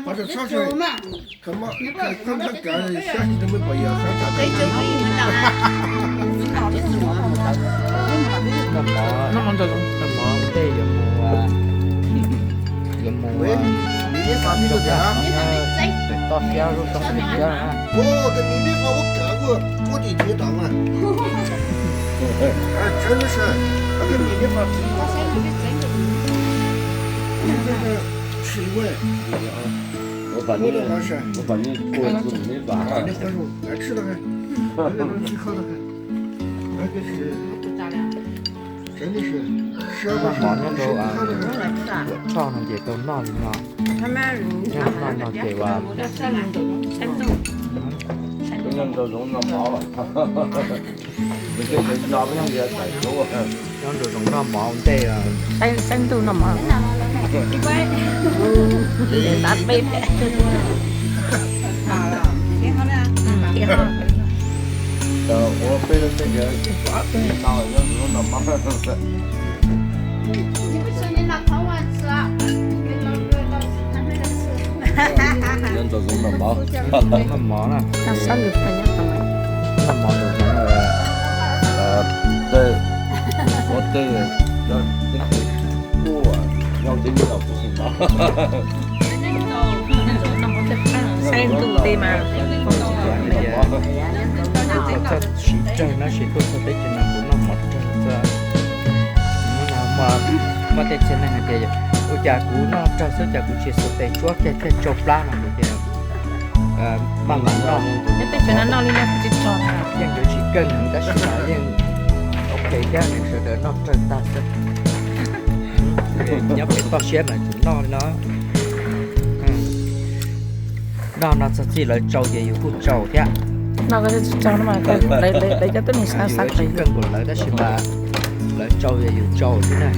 Noj mov ntawd, noj mov ua ntej yuav mus, yuav mus toj siab lub roob siab na. Noj mov nyob rau Tuam Tshoj no ces tau noj li no. Noj no ces ua nyob nraum zoov noj mov ua ntej, saib ntuj noj mov. Noj mov na. Noj mov nraum zoov, tej ua tej, kuj nyob tej nyob los kuj xij mov. Saib ntuj tej mas, txog txoj siv tsawg no sis tuaj txog teb chaws no kuv noj mov tsawg txog. Hnub no muaj tej txhia neeg hais tias ua cas kuv noj tsawg xwb cas kuv tsis xuas tes tsuab kiag thiaj tsau plab no kuv tias maj mam noj. Nyob teb chaws no noj li no tsis txog na. Yeej yuav tsis keej heev tab sis mas yeej ok thiab, nws sawv daws noj tsawg tag xwb. Nyob pem toj siab mas tsuas noj li no. Noj no txog txij lawv tsau ces yus kuj tsau thiab. Noj tsis tsau no mas lawv cov tuab neeg xav xav yus keej npaum lawv tab sis mas lawv tsau ces yus tsau xwb na.